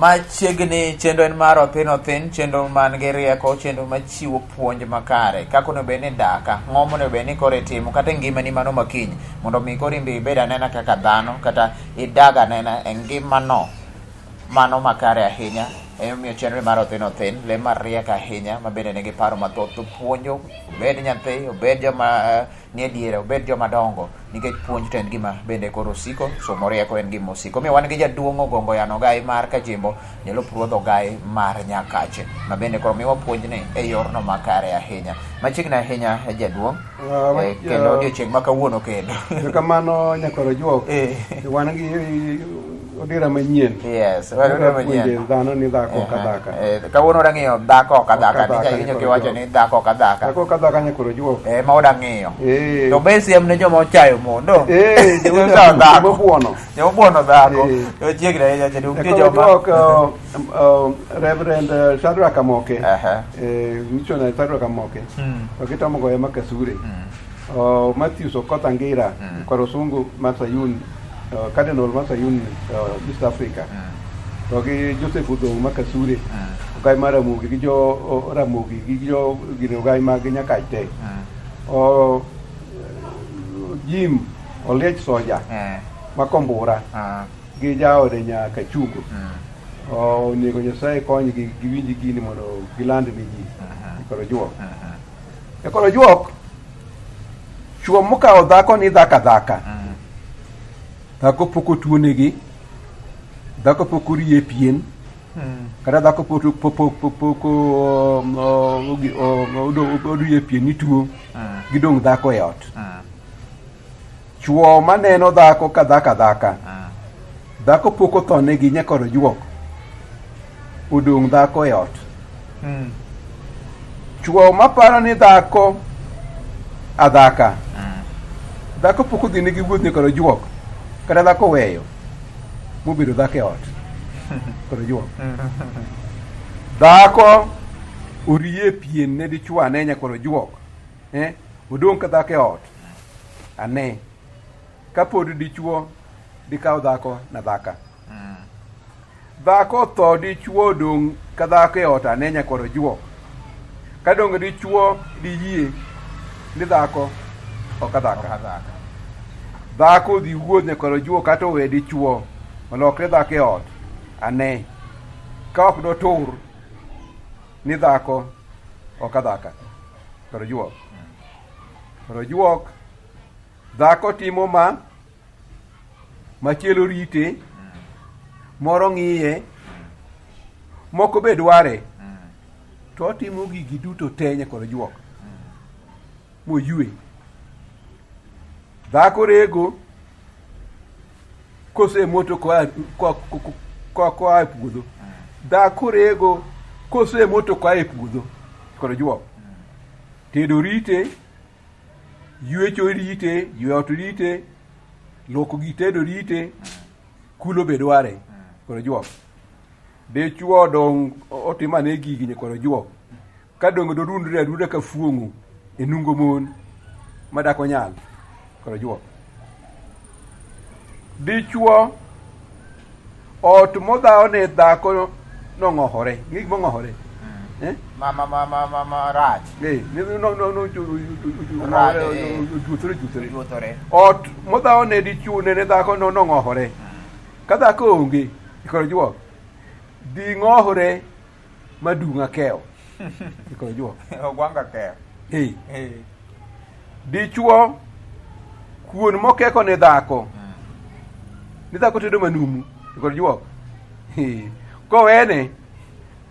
Machiegni chenro en mar Othin Othin, chenro man gi rieko, chenro machiwo puonj makare kaka onego bed ni daka, ng'o monego bed ni koro itimo kata e ngimani mano makiny mondo mi koro inbe ibed anena kaka dhano kata idag anena e ngimano mano makare ahinya. Emomiyo chenro mar Othin Othin le mariek ahinya ma bende nigi paro mathoth to puonjo obed nyathi, obed joma nie diere, obed joma dongo nikech puonj to en gima bende koro osiko, somo rieko en gima osiko. Omiyo wan gi jaduong' Ogongo Yano Ogai mar Kajimbo, jalup ruodh Ogai mar Nyakache ma bende koro miwa puonjni e yorno makare ahinya. Machiegni ahinya jaduong' kendo odiochieng' ma kawuono kendo. Erokamano nyakwar Ojuok. Wan gi odira manyien. Yes, wan odira manyien. Puonje dhano ni dhako ok adhaka. Kawuono wadwa ng'iyo dhako ok adhaka. Nyicha awinjo kiwacho ni dhako ok adhaka. Dhako ok adhaka nyakwar Ojuok. Ma wadwa ng'iyo. To be siem ne joma ochayo mon do. Joma ochayo dhako. Joma obuono. Joma obuono dhako. Ochiegni ahinya jaduong' nitie joma. Ojuok Reverend Shadrack Amoke. Missionary Shadrack Amoke. To gitamo goye Makasure. Matthews Okoth Angira, Kwar Osungu mar Sayun, Cardinal mar Sayun East Africa. To gi Joseph Odong ma Kasure, Ogai mar Ramogi gi jo Ramogi gi jo gine Ogai mag Nyakach te. Jim Oliech Soja ma Kombura gi jaode nya Kachungo. Onego Nyasaye konygi giwinj gini mondo giland ne ji e kor ojuok. E kor ojuok, chuo mokawo dhako ni dhaka dhaka. Dhako pok otuonegi, dhako pok orie pien, kata dhako pok orie pien ni tuo, gidong' dhako e ot. Chuo maneno dhako ka dhaka dhaka. Dhako pok othonegi nyakor ojuok. Odong' dhako e ot. Chuo maparo ni dhako adhaka. Dhako pok odhi nigi wuoth nyakor ojuok. Kata dhako weyo. Mobedo dhako e ot. Kor ojuok. Dhako orie pien ne dichuo ane nyakor ojuok. Eh? Odong' ka dhako e ot. Ane. Kapod dichuo dikaw dhako na dhaka. Dhako otho dichuo odong' ka dhako e ot ane nyakwar ojuok. Ka dong dichuo diyie ni dhako ok adhaka. Dhako odhi wuoth nyakwar ojuok kata owe dichuo olokre dhako e ot ane. Ka ok dotur ni dhako ok adhaka. Kar ojuok. Kar ojuok dhako timo ma machielo rite moro ng'iye moko be dware to otimo gigi duto te nyaka ojuok moyue dhako rego kosemoto koa e puodho dhako rego kosemoto koa e puodho kod ojuok tedo rite Ywecho rite, ywe ot rite, luoko gik tedo rite, kulo be dware, koro juok. Dichuo dong' otimo ane gigi nyakwar ojuok. Ka dong' dorundre arunda ka fuong'o e nungo mon ma dak onyal, koro ojuok. Dichuo Ot modhawo ne dhako nong'ohore. Ng'e gima ong'ohore? Eh? Ma ma ma ma ma ma rach. Eh, ne no no no Rach, eh. juthore juthore. Juthore. Ot modhawo ne dichuo ne dhako no nong'ohore. Ka dhako onge, ikoro juok. Dhi ng'ohore madung' akewo. Ikoro juok. Ogwanga kewo. Eh. Eh. Dichuo kuon mokeko ne dhako. Ni dhako tedo manumu. Ikoro juok. Eh. Kowene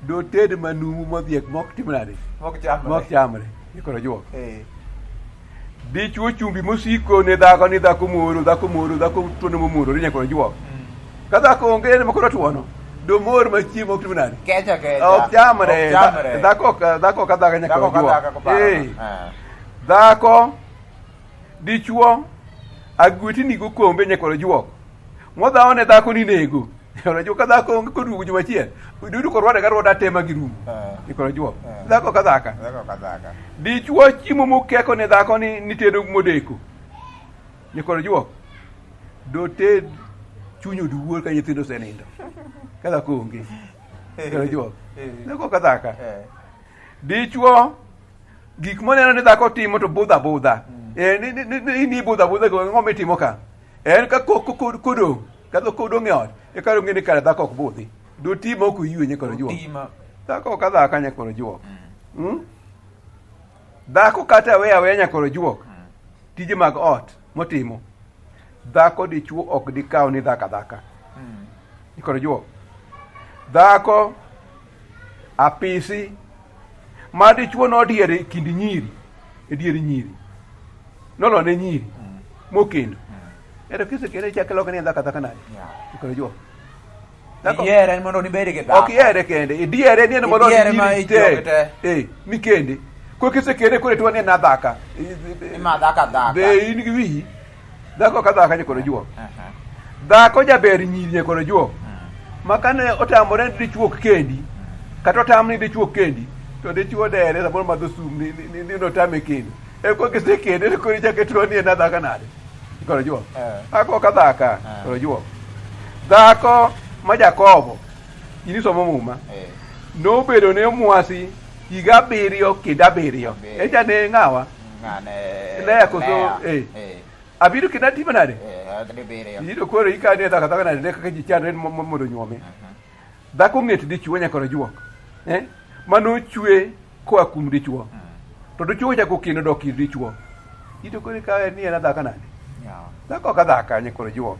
doted manumu modhiek mok tim nade? Mok chamre. Mok chamre. Ikoro juok. Eh. Dichuo chumbi mosiko ne dhako ni dhako moro, dhako moro, dhako tuono momorore nyaka ojuok. Ka dhako onge ne makoro tuono, do mor ma chiemo ok tim nade? Kecha kecha. Ok chamre. Ok chamre. Dhako ok dhako ok adhaka nyaka Dhako ok ojuok. adhaka koparo. Eh. Eh. Dhako dichuo agweti ni gokombe nyaka ojuok. Modhawo ne dhako ni nego. Ojuok ka dhako onge koduogo juma achiel. Dudu korwade ka rwada tema gi rumo. Eh. Ikoro juok. Eh. Dhako ka dhaka. Dhako ka dhaka. Dichuo chiemo mokeko ne dhako ni nitedo modeko. Nyikoro juok. Doted chuny oduor ka nyithindo osenindo. Ka dhako onge. Koro juok. Dhako ka dhaka. Dichuo gik moneno ni dhako timo to budho abudha. Eh, ni budho abudha go ang'o mitimo ka? En ka kodong', ka kodong' e ot, e kar ong'e ni kare dhako ok budhi. Doti ma ok oyue nyakoro juok. Dhako ok adhaka nyakoro juok. Dhako kata aweya aweya nyakoro juok. Tije mag ot motimo. Dhako dichuo ok dikaw ni dhaka dhaka. Nyakoro juok. Dhako apisi ma dichuo nodiere e kind nyiri e dier nyiri nolone nyiri mokendo. Ero kisekende ichako iloko ni dhaka dhaka nade? Nyakoro juok. Iyiere en mondo nibed gi dhako. Ok iyiere kende, idiere ni en mondo Idiere ma ijoge te. Eh, mikende. Koro kisekende koro itwa ni en adhaka. Ima dhaka dhaka. Be in gi wiyi? Dhako ka dhaka nyakoro juok. Dhako jaber nyiri nyakoro juok. Ma kane otamore ni dichuo ok kendi, kata otam ni dichuo ok kendi, to dichuo dere samoro madho sum ni notame kendo. E koro kisekende to koro ichako itwa ni en adhaka nade? Koro juok. Dhako ka dhaka, koro juok. Dhako ma Jakobo, in isomo muma, nobedo ne mwasi higa 7 kendo 7. Echa ne ng'awa? Ng'ane. Lea koso, eh. 7 kendo atimo nade? 7. Iyudo koro ikane dhako dhako nade kaka ji chandre mondo onyuome. Dhako ng'et dichuo nyaka ojuok. Eh? Mano ochwe koa kuom dichuo. To dichuo ochako kendo dok ir dichuo. Ito koro ikawe ni en adhaka nade? Dhako ka dhaka nyaka ojuok.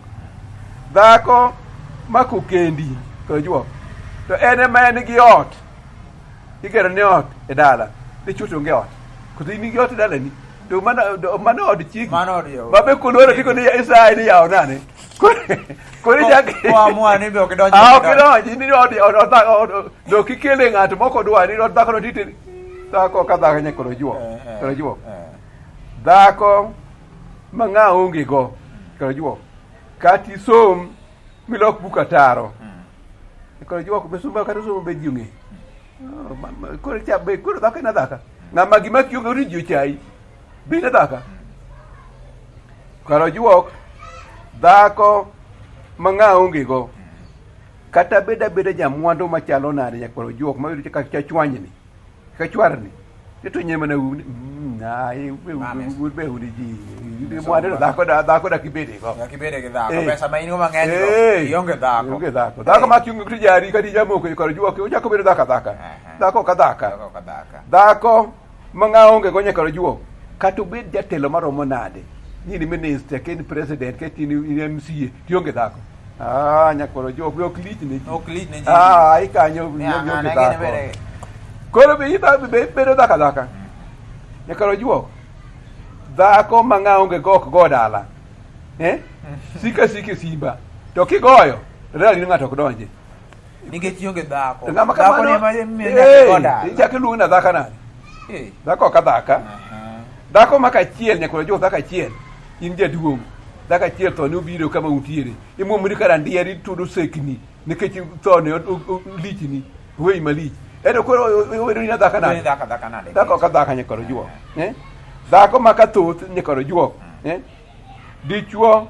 Dhako mako kendi to ojuok. To en ema en gi ot. Igero ne ot e dala. Dichuo to onge ot. Koso in gi ot e dalani. To mano od chiegi. Mano od yo. Babe kuluoro tiko ni Israel ni yawo nane. Koro ichak Koamua ni be ok idonj. Ah, ok idonj. Ni od od od dok ikele ng'ato moko dwa ni od dhako no tite. Dhako ka dhako nyaka koro juok. Koro juok. Dhako ma ng'a onge go koro juok. Kata isom milok buk ataro. Koro juok be somba kata somo be ji ong'eyo. Koro cha be koro dhako en adhaka. Ng'ama gima kionge ori ji ochayi. Be in adhaka. Koro juok dhako ma ng'a onge go. Kata bed abeda jamwandu machalo nade nyakoro juok ma yudo kaka chwanyni. Kaka chwarni. To nye mana be un ji. Mwandu dhako dhako dak ibede go. Dak ibede gi dhako. Pesa ma in go mang'eny go. Ionge dhako. Ionge dhako. Dhako ma kionge to jari kata ijamoko koro juok ochako bedo dhako dhaka. Dhako ka dhaka. Dhako ka dhaka. Dhako ma ng'a onge go nyaka juok. Kata obed jatelo maromo nade. Ni in minister, ka in president, ka in MCA, tionge dhako. Ah, nyakoro juok be ok lich ne ji. Ok lich ne ji. Ah, ikanyo Ya, ionge ng'ane gini dhako. bede. Koro be idha be bedo dhaka dhaka. Nyakoro juok. Dhako ma ng'a onge go ok go dala. Eh? Sika sike simba. To kigoyo, to dala ni ng'ato ok donji. Nikech ionge dhako. Ng'ama Dhako kamano. ni ema miyo nyaka go dala. Ichako iluongo na dhaka nade? Dhako ka dhaka. Dhako maka achiel nyakoro juok dhako achiel. In jaduong'. Dhako achiel tho ne obiro kama untiere. Imuomori kar andier itudo sekni nikech tho ne lichni. Oweyi malich. Ero koro obedo ni dhaka nade? Dhaka dhaka nade? Dhako ka dhaka nyakoro juok. Eh? Dhako maka thoth nyakoro juok. Eh? Dichuo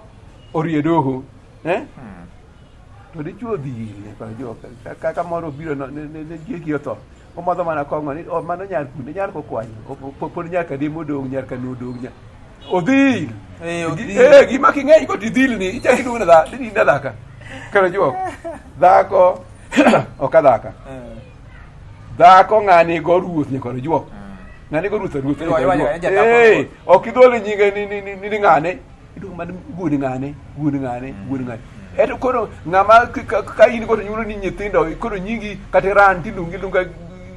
orie doho. Eh? To dichuo odhi nyakoro juok. Kaka moro obiro ne chiegi otho. Omadho mana kong'o ni oh, mano nyar kunde nyar kokwanyo. Pod nyar kadi modong' nyar kanu odong' nyar. Odhil. Odhil. Gima king'eny go tidhil ni ichako iluongo ni dhaka, ni dhaka. Koro juok. Dhako ok adhaka. Dhako ng'ani go ruoth nyakoro juok. Ng'ani go ruoth ruoth. Ok idhol nyinge ni ng'ane. Iluongo mana wuon ng'ane, wuon ng'ane, wuon ng'ane. Eto koro ng'ama ka in go to nyuolo ni nyithindo koro nyingi kata ran tiluongi luonga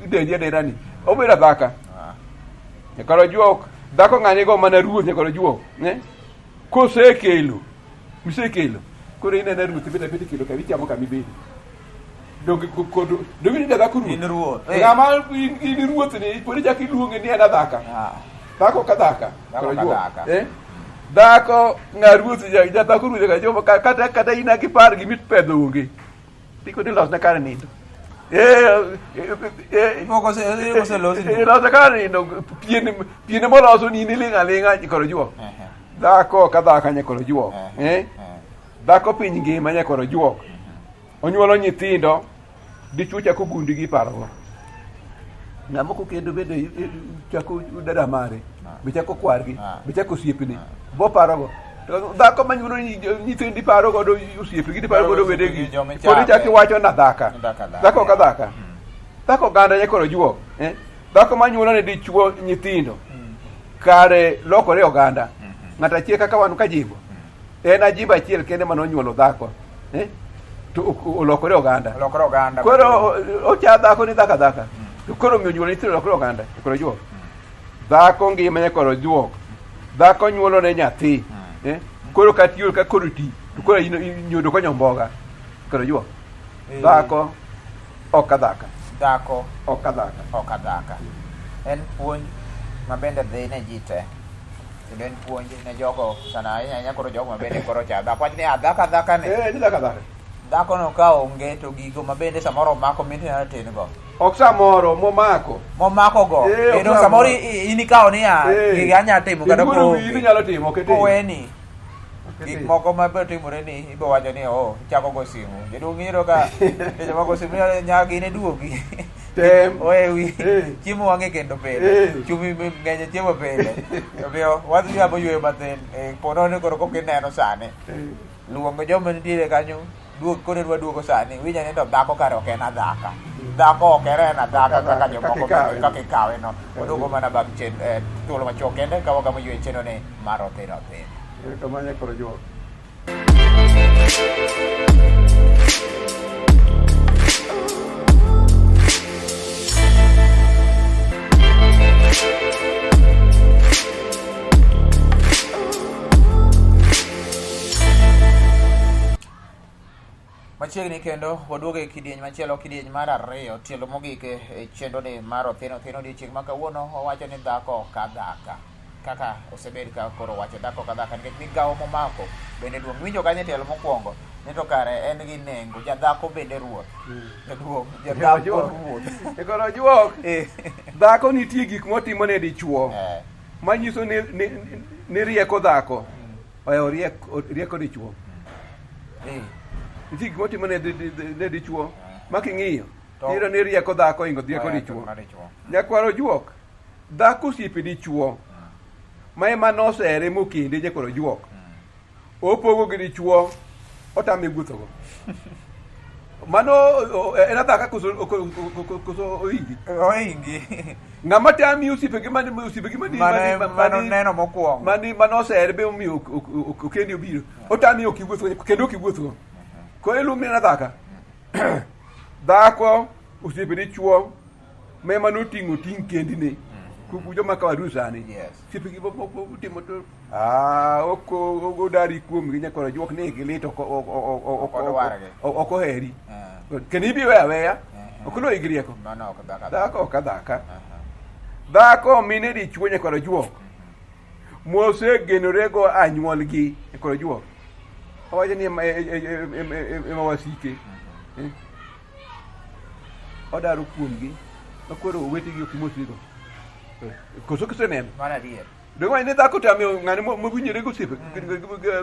dendi adenda ni. Obedo adhaka. Nyakoro juok. Dhako ng'ani go mana ruoth nyakoro juok. Ne? Kosekelo. Misekelo. Koro ineno ruoth ibet abeta kelo kama ichamo kama ibede. Donge kodo donge ni dhako ruoth. In ruoth. Ng'ama in ruoth ni pod ichako iluonge ni en adhaka. Dhako ka dhaka. Dhako ka dhaka. Eh? Dhako ng'a ruoth ja dhako ruoth ka joma kata kata in gi par gi mit pedho onge. Tiko ni losna kar nindo. Losna kar nindo pien pien moloso ni in iling' aling'a koro juok. Dhako ka dhaka nyakoro juok. Eh? Dhako piny ngima nyakoro juok. Onyuolo nyithindo, dichuo chako gundi gi parogo. Ng'ama ok okendo bende chako dada mare, be chako kwargi, be chako osiepne, bo parogo. To dhako manyuolo nyithindi paro godo osiepegi, paro godo wedegi. Pod ichako iwacho na dhaka. Dhako ok adhaka. Dhako oganda nyakoro juok. Eh? Dhako manyuolo ne dichuo nyithindo kare lokore oganda. Ng'ato achiel kaka wan kajimbo. En ajiba achiel kende mane onyuolo dhako. Eh? To olokore oganda. Olokore oganda. Koro ocha dhako ni dhaka dhaka. To koro omiyo nyuolo nyithindo olokore oganda. Koro juok. Dhako ngima nyakoro juok. Dhako nyuolo ne nyathi. Eh? Koro kata iyudo ka koro ti to koro nyodo konyo mboga. Koro juok. Dhako ok adhaka. Dhako ok adhaka. Ok adhaka. En puonj ma bende dhi ne ji te. Kendo en puonj ne jogo sana ahinya ahinya koro jogo ma bende koro cha dhako wach ni adhaka adhaka ni. Eh, ni dhaka dhaka. Dhako no ka onge to gigo ma bende samoro omako miti nyalo tin go. Ok samoro momako. Momako go. Eh, ok Kendo samoro samoro. in ikawo niya Eh. gigi anya timo kata Gimoro koonge. in inyalo timo, ok itim. Koweni. Ok Gik itim. moko ma biro timore ni ibo wacho ni oh ichako go simu. Jaduong' iyudo ka seche moko simu nyaka gine duogi. Tem. Oe wi. Eh. Chiemo wang'e kendo pile. Eh. Chumbi ng'eny e chiemo pile. Omiyo wadhi yabo yueyo mathin. Eh, po nono ni koro koka ineno sani. Eh. Luongo joma nitiere kanyo duog koro idwa duogo sani winja ni to dhako kare ok en adhaka. Dhako ok en adhaka kaka jomoko Kaka ikawe. kaka ikawe no. Oduogo mana bang' thuolo machuok kende ka wagamo yue chenro ni mar othin othin. Erokamano nyakoro juok. Machiegni kendo waduogo e kidieny machielo, kidieny mar ariyo, tielo mogik e chenroni mar Othin Othin odiochieng' ma kawuono. Wawacho ni dhako ka dhaka, kaka osebed ka koro wacho dhako ka dhaka nikech migawo momako bende duong'. Winjo kanyo e tielo mokwongo ni to kare en gi nengo, jadhako bende ruoth. Jaduong', jadhako ruoth. E koro juok. Eh. Dhako nitie gik motimo ne dichuo Eh. manyiso ni rieko dhako. Ohewo rieko dichuo. Eh. Nitie gik motimo ne dichuo ma king'iyo To- iyudo ni rieko dhako ohingo rieko Oya, dichuo. mar dichuo. Nyakwar ojuok, dhako osiepe dichuo ma ema nosere mokende nyakwar ojuok. Opogo gi dichuo otame wuothogo. Mano en adhaka koso oingi? Oingi. Ng'ama tami osiepegi mani osiepegi mani Mano neno mokwongo. Mani mano osere be omiyo okendi obiro. Otami ok iwuothgo kendo ok iwuothgo. Koro iluongo ni en adhaka. Dhako osiepe dichuo ma ema noting'o ting' kendne. Kuku joma kawadu sani. Yes. Osiepegi timo to ah ok odari kuomgi nyakoro juok ni gilit ok Ok odwargi. ok oheri. Eh. Kendo ibi weyo aweya. Ok oloyi gi rieko. Mano ok dhako. Dhako ok adhaka. Aha. Dhako mine dichuo nyakwar ojuok. Mosegenorego anyuolgi nyakwar ojuok. Owacho ni ema wasike. Eh. Odaro kuomgi. Makoro owetegi ok imosrigo. Eh, Koso kiseneno. Mano adier. Donge wach ni dhako tame ng'ane mowinjore gi osiepe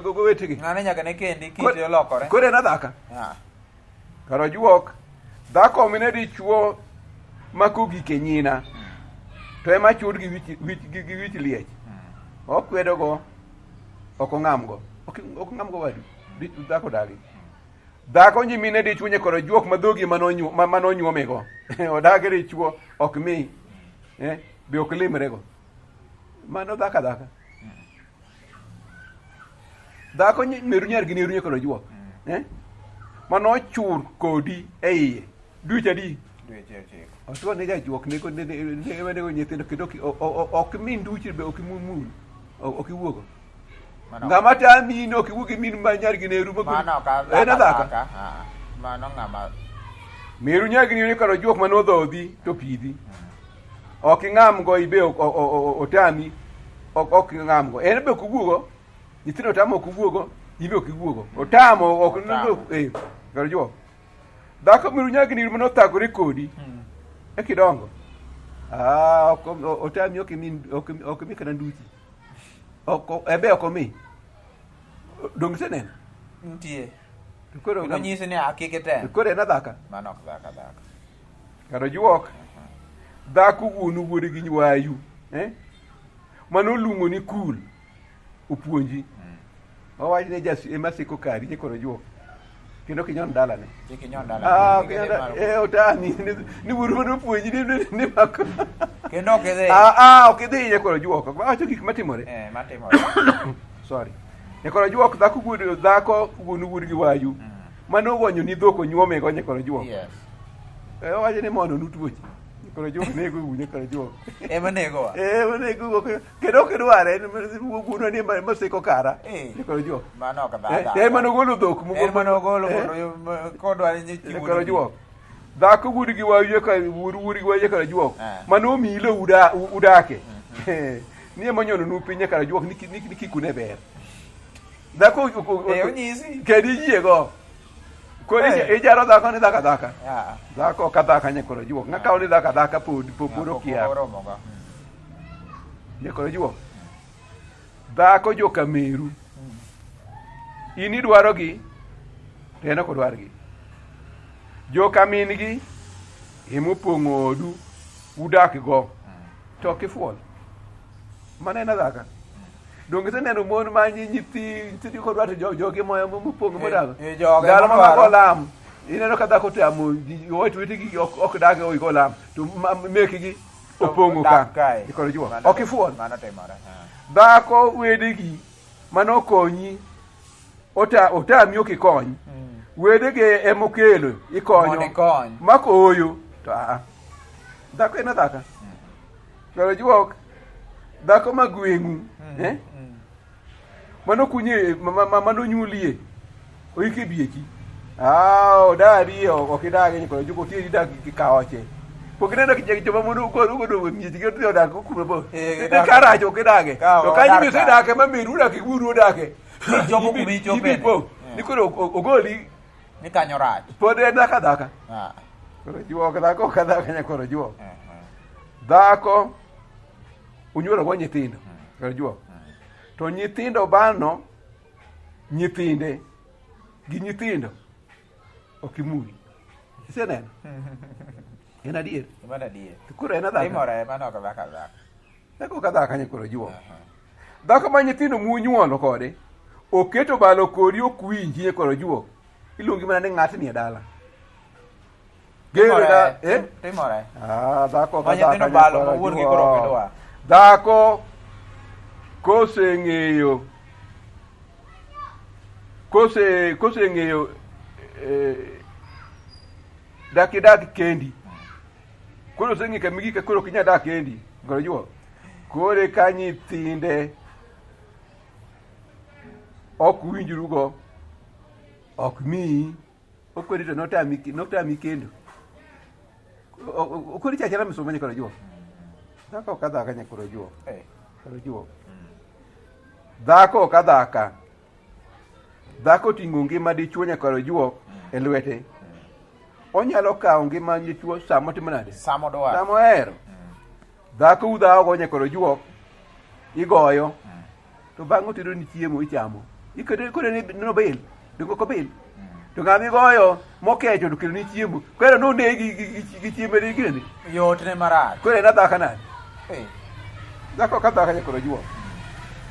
gowetegi. Ng'ane nyaka ne kendi kite olokore. Koro en adhaka. Ah. Kar ojuok, dhako mine dichuo mako gike nyina to ema chud gi wich liech. Okwedogo, ok ong'amgo. Ok ong'amgo wadu. Dhako dagi. Dhako nyimine dichuo nyakoro ojuok ma dhogi ema nonyuomego. Odagi dichuo ok mi. Eh, be ok limrego. Mano dhako adhaka. Dhako meru nyar gi neru nyakoro ojuok. Eh? Mano ochur kodi e iye. Dweche adi? Dweche ochiko. Otuo ne jajuok nego nego nyithindo kendo ok mi nduchi be ok imul. Ok iwuogo. Ng'ama tami in ok iwuog gi min ma nyar gi neru. Mano ok En adhaka. Ah, mano ng'ama Meru nyar gi neru kar ojuok mane odhodhi to pidhi. Ok ing'amgo ibe otami ok ing'amgo. En be ok owuogo. Nyithindo otamo ok owuogo. In be ok iwuogo. Otamo ok eh kar ojuok. Dhako meru nyar gi neru mane othagore kodi. E kidongo. Ah, ok otami ok imi ok imi kata nduchi. Ok ebe ok omi. Donge iseneno? Nitie. To koro Kendo nyisi ni a kik item. to koro en adhaka. Mano ok dhaka dhaka. Kar ojuok. Dhako wuonu wuod gi wayu. Eh? Mano luongo ni kul. Opuonji. Owach ni jas ema siko kari ni koro ojuok. Kendo kinyon dalane. Kik inyon dala. Ah, Kik idhi malo. eh, otami. Ni wuoru mane opuonji ni mako. Kendo ok idhi. Ah, ah, ok idhi nyakoro ojuok. Awacho gik matimore. Eh, matimore. Sorry. Nyakoro ojuok dhako wuod dhako wuonu wuod gi wayu. Mano ogonyo ni dhok onyuome go nyakoro ojuok. Yes. Eh, owacho ni mondo nutuoche. Nyakoro ojuok nego u nyakoro ojuok. Ema negowa. Eh, onego u kendo ok idware wuonwa ni ema siko kara. Eh. Nyakoro ojuok. Mano ok Eh, dhaka. en mane ogolo dhok En mane ogolo Eh. mondo kodwa ni chiwo. Nyakoro ojuok. Dhako wuod gi wayu ka wuod wuod gi wayu nyakoro ojuok. Eh. Mano omiyi lowo udake. Eh, Ni ema onyono nu piny nyakoro ojuok ni kik une ber. Dhako Eh, onyisi. Kendo iyiego. Koro Eh. ijaro dhako ni dhako adhaka. Ah. Dhako ok adhaka nyakoro ojuok. Ng'akawo ni dhako adhaka pod okia. Oromogo. Nyakoro ojuok. Dhako joka meru. In idwarogi to en ok odwargi. Joka min-gi emopong'o odu udak go to ok ifuol. Mano en adhaka. Donge iseneno mon ma nyithi nyithi kodwa to jogi moya mopong' modak. Eh, joge Ndalo ma modwaro. mago lam. Ineno ka dhako otamo owete wetegi ok dag e go lam to mekgi opong'o ka. Dak kae. Ikoro juok. Mano Ok ifuol. Mano timore. Ah. Dhako wedegi manokonyi otami ok ikony. Wedege emokelo ikonyo. Mondo ikony. Mako oyo to aa. Dhako en adhaka. Koro juok dhako ma gweng'u eh? Mano kunye mano nyulie oike biechi. Ah, odari ok idagi koro juok otieri dak gi kaoche. Pok ineno ki joma mon ugo ugo miechgi odhi odak kuma bor. Eh, Ni gidak. karach ok idage. Ka To kanyo odak misedake ma meru odak gi wuoru odake. Ichopo kuma ichope Ibi ni. po. Eh. Ni koro ogoli Ni kanyo rach. pod en dhako adhaka. Ah. Koro juok dhako ok adhaka nyakoro juok. Eh, eh. Dhako unyuolo go nyithindo. Koro juok. To nyithindo bano nyithinde gi nyithindo ok imul. Iseneno? En adier. Mano adier. To Koro en adhaka. Timore mano ok dhaka dhaka. Dhako ok adhaka nyakoro juok. Dhako ma nyithindo munyuolo kode oketo balo kodi ok winji nyakoro juok. Iluongi mana ni ng'atni e dala. Gero da, eh? Timore. Ah, dhako Ma ka nyithindo dhako balo, nyakwara ma wuon gi koro ok juok. dwar. Dhako koseng'eyo koseng'eyo eh, dak idag kendi koro oseng'eyo kama igike koro ok inyal dak kendi koro juok koro ka nyithinde ok winjrugo ok miyi okwedi to notami kendo okori chachara misumba nyakoro juok dhako ok adhaka nyakoro juok Eh. koro juok dhako ok adhaka dhako oting'o ngima dichuo nyakoro juok e lwete onyalo kawo ngima dichuo sama otimo nade Sama odwaro. sama ohero dhako udhawogo nyakoro juok igoyo to bang'e otedo ni chiemo ichamo ikete kore ni nobil donge ok obil to ng'ama igoyo mokecho to kelo ni chiemo koro nonegi gi chiemo ni gini Yot ne marach. koro en adhaka nade Eh. dhako ok adhaka nyakoro juok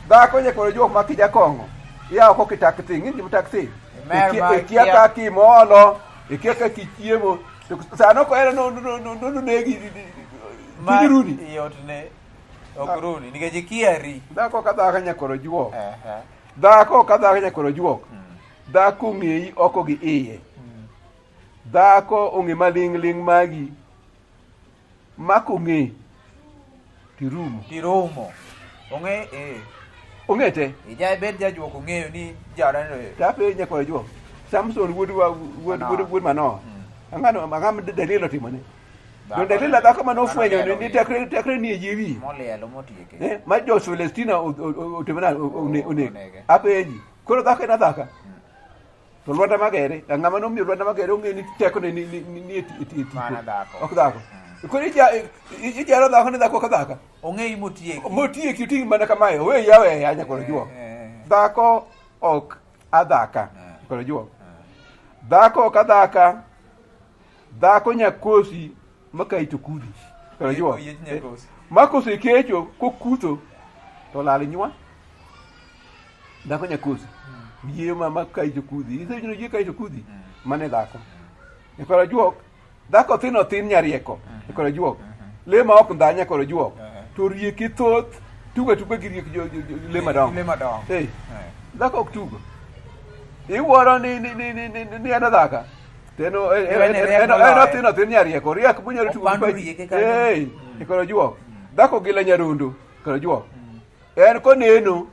dhako nyakoro juok ma kija kong'o iya oko kitak thi ng'e gima tak thi Mer ma ikia ikia- kaka imolo ikia kaka ichiemo to sano kohero nonegi Ma runi yot ne ok runi nikech ikiari. dhako ok adhaka nyakoro juok Ehe. dhako ok adhaka nyakoro juok dhako ong'eyi oko gi iye dhako ong'e maling'ling' magi mako ong'e tirumo Tirumo. Ong'e eh. ong'e te Ija bed jajuok ong'eyo ni jaoda ni tape nyakwar juok Samson wuod wuod Manoa. wuod wuod Manoa ang'ano ang'ama Dalila otimone Dhako to Dalila dhako mane ofwenyo Mano ni lielo tekre tekre ni e yie wiye molielo motieke. Eh, ma jo Palestina otimo nade onege Onege. apenji koro dhako en adhaka to Lwanda Magere ng'ama nomiyo Lwanda Magere ong'e ni tekone ni e tipo Mana dhako. ok dhako koro ijaro dhako ni dhako ok dhaka Ong'eyi motieki. motieki oting' mana kamae oweyi aweya nyakwar juok Eh, eh. dhako ok adhaka nyakwar juok Dhako ok adhaka, dhako nyakosi makayi to kudhi. Koro juok. Oyiech nyakosi. Ma kosekecho kokutho to lal nywa. Dhako nyakosi. Yie ma makayi to kudhi. Isewinjo ni yie kayi to kudhi? Mano e dhako. E koro juok, dhako thin othin nyarieko. E koro juok. Le ma ok ndha nyakoro juok. To rieke thoth tugo atuga gi riek le madongo. Le madongo. Eh. Dhako ok tugo. Iwuoro ni ni ni ni ni, ni en adhaka. To en en En en riek en moloyo. othin othin nyarieko. Riek monyalo tugo gi Opando pachi. rieke kanyo. Eh. E koro juok. Dhako gila nyarondo. Koro juok. En koneno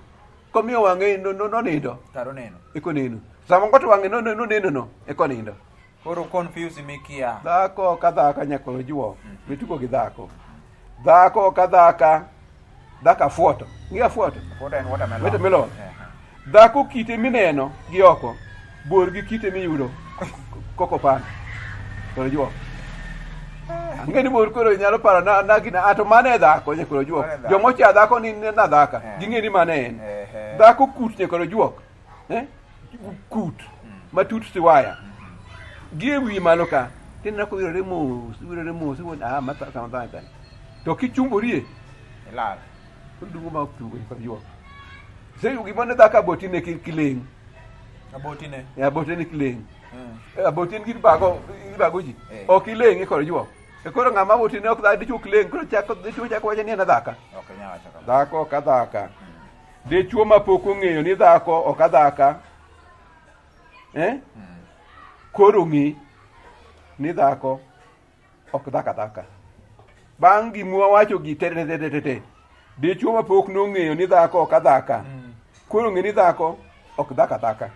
komiyo wang'e nonindo. Kar oneno. Eko neno. Sama ngoto wang'e noneno no eko nindo. Koro confuse mikia. Dhako ka dhaka nyakoro juok. Mitugo gi dhako. Dhako ka dhaka dhako afuoto. Ng'i afuoto. Afuoto en watermelon. Watermelon. Eh. Dhako kite mineno gi oko bor gi kite miyudo kokopan. Koro juok. Ang'e ni bor koro nyalo paro na na gina ato mane e dhako nyakoro juok. Mano e dhako. Joma ocha dhako ni na dhaka. Eh. Ging'e ni mane en. Ehe. Dhako kut nyakoro juok. Eh? Kut. Matut siwaya. Gi e wiye malo ka. Tineno kowirore mos, wirore mos, iwuon ah ma kama dhaka. To kichumborie Ilal. odungo ma ok tugo nyakoro juok. Iseyudo gima ne dhako abotine kileng'. Abotine. E abotine kileng'. Mm. E abotine gibago gibago ji. Eh. Ok ileng' e kor juok. E koro ng'ama abotine ok dhako dichuo kileng' koro chako dichuo chako wacho ni en adhaka. Ok inyal wacho kamano. Dhako ok adhaka. Dichuo ma pok ong'eyo ni dhako ok adhaka. Eh? Koro ng'e ni dhako ok dhaka dhaka. Bang' gima wawacho gi te te te te te. Dichuo ma pok nong'eyo ni dhako ok adhaka. Koro ng'e ni dhako ok dhaka dhaka.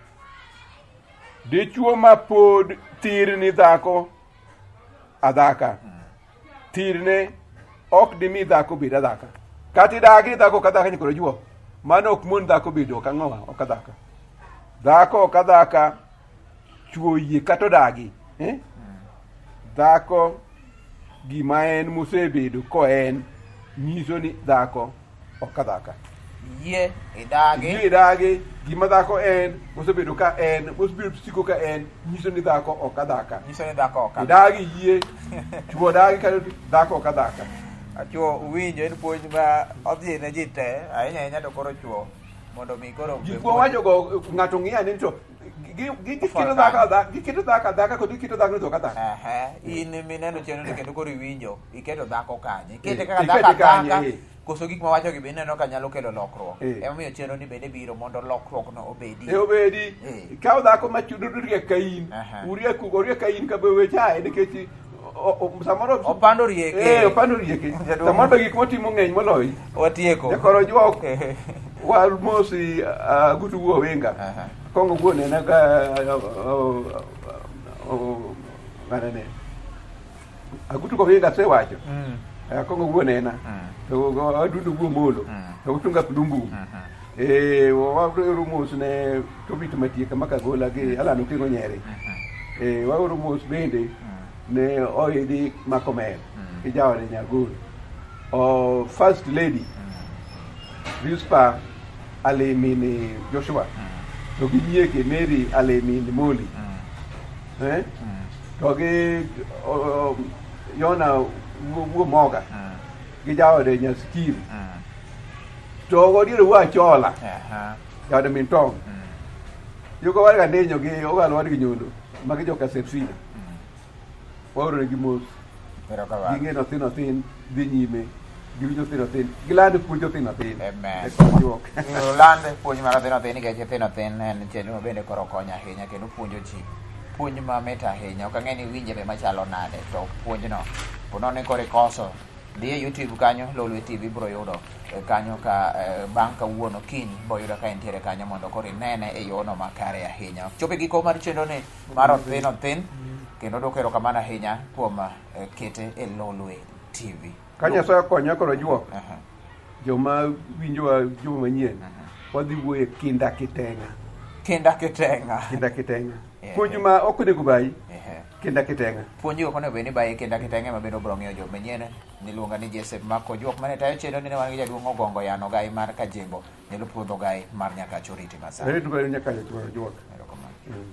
Dichuo ma pod thir ni dhako adhaka. Thirne ok dimi dhako bed adhaka. Kata idagi ni dhako ok adhaka nyakoro juo. Mano ok mon dhako bedo ok ang'owa ok adhaka. Dhako ok adhaka chuo yie kata odagi. Eh? Dhako gima en mosebedo koen nyiso ni dhako ok adhaka. Yie idagi. Yie idagi gima dhako en mosebedo ka en mosebedo siko ka en nyiso ni dhako ok adhaka. Nyiso ni dhako ok adhaka. Idagi yie chuo dagi kata dhako ok adhaka. Chuo uwinjo en puonj ma odhi ne ji te ahinya ahinya to koro chuo mondo mi koro Gik mwawacho go ng'ato ng'iyo ane ni to giketo dhako adhaka giketo dhako adhaka kod giketo dhako ni to ok adhaka. Ehe, in mineno chenro ni kendo koro iwinjo iketo dhako kanye ikete Eh, kaka ikete dhako kanye, adhaka eh. koso gik mawacho gi be ineno ka nyalo kelo lokruok Eh. emomiyo chenro ni bende biro mondo lokruok no obedi E obedi Eh. ikaw dhako ma chudo riek ka in Aha. uriek oriek ka in ka be wechaye nikech samoro Opando rieke. Eh, opando rieke. Jaduong'. Samoro be gik motimo ng'eny moloyi. Watieko. Jakoro juok. Wamosi Agutu wuo Winga. Aha. Kongo wuo nena ka ng'ane. Agutu ko Winga asewacho. Kongo wuo nena. To adundo wuo Molo. To utunga kulumbu. Eh, waoro mos ne Tobit Matieka Makagola gi Alan Okingo Nyeri. Eh, waoro mos bende ne oidhi Makomer gi jaode Nyagoro. O First Lady Rispa Alemini Joshua. To gi nyieke Mary Alemini Moli. Eh? To gi Yona wuo Moga gi jaode Nyasikiri. To godiero wuo Achola. Jaode min tong'. Yuko war ga ninyo gi ogalo war gi nyondo. Magi joka Serfina. Waoro negi mos. Erokamano. Ging'e nothin othin dhi nyime. Giwinjo othin othin. Giland puonj othin othin. Amen. E konyruok. Land puonj mar othin othin nikech othin othin en chenro ma bende koro konyo ahinya kendo puonjo ji puonj mamit ahinya. Ok ang'e ni iwinje be machalo nade to puonjno ponono ni koro ikoso dhi e YouTube kanyo Lolwe TV ibiro yudo kanyo ka bang' kawuono kiny ibiro yudo ka entiere kanyo mondo koro inene e yono makare ahinya. Chopo e giko mar chenro ni mar othin othin kendo dwoko erokamano ahinya kuom kete e Lolwe TV. Ka Nyasaye okonya koro juok. Aha. Joma winjowa juma manyien. Wadhi wuoye kinda kitenga. Kinda kitenga. Kinda kitenga. Yeah. Puonj ma ok onego bayi. Ehe. Kinda kitenga. Puonj ok onego bed ni bayi kinda kitenga ema bende obiro ng'iyo joma manyien. Niluonga ni Joseph Mark Ojuok mane tayo chenro ni ne wan gi jaduong' Ogongo Yano Gai mar Kajembo nyalo puodho Gai mar Nyakacho oriti masani. Rito nyaka Ojuok. Erokamano.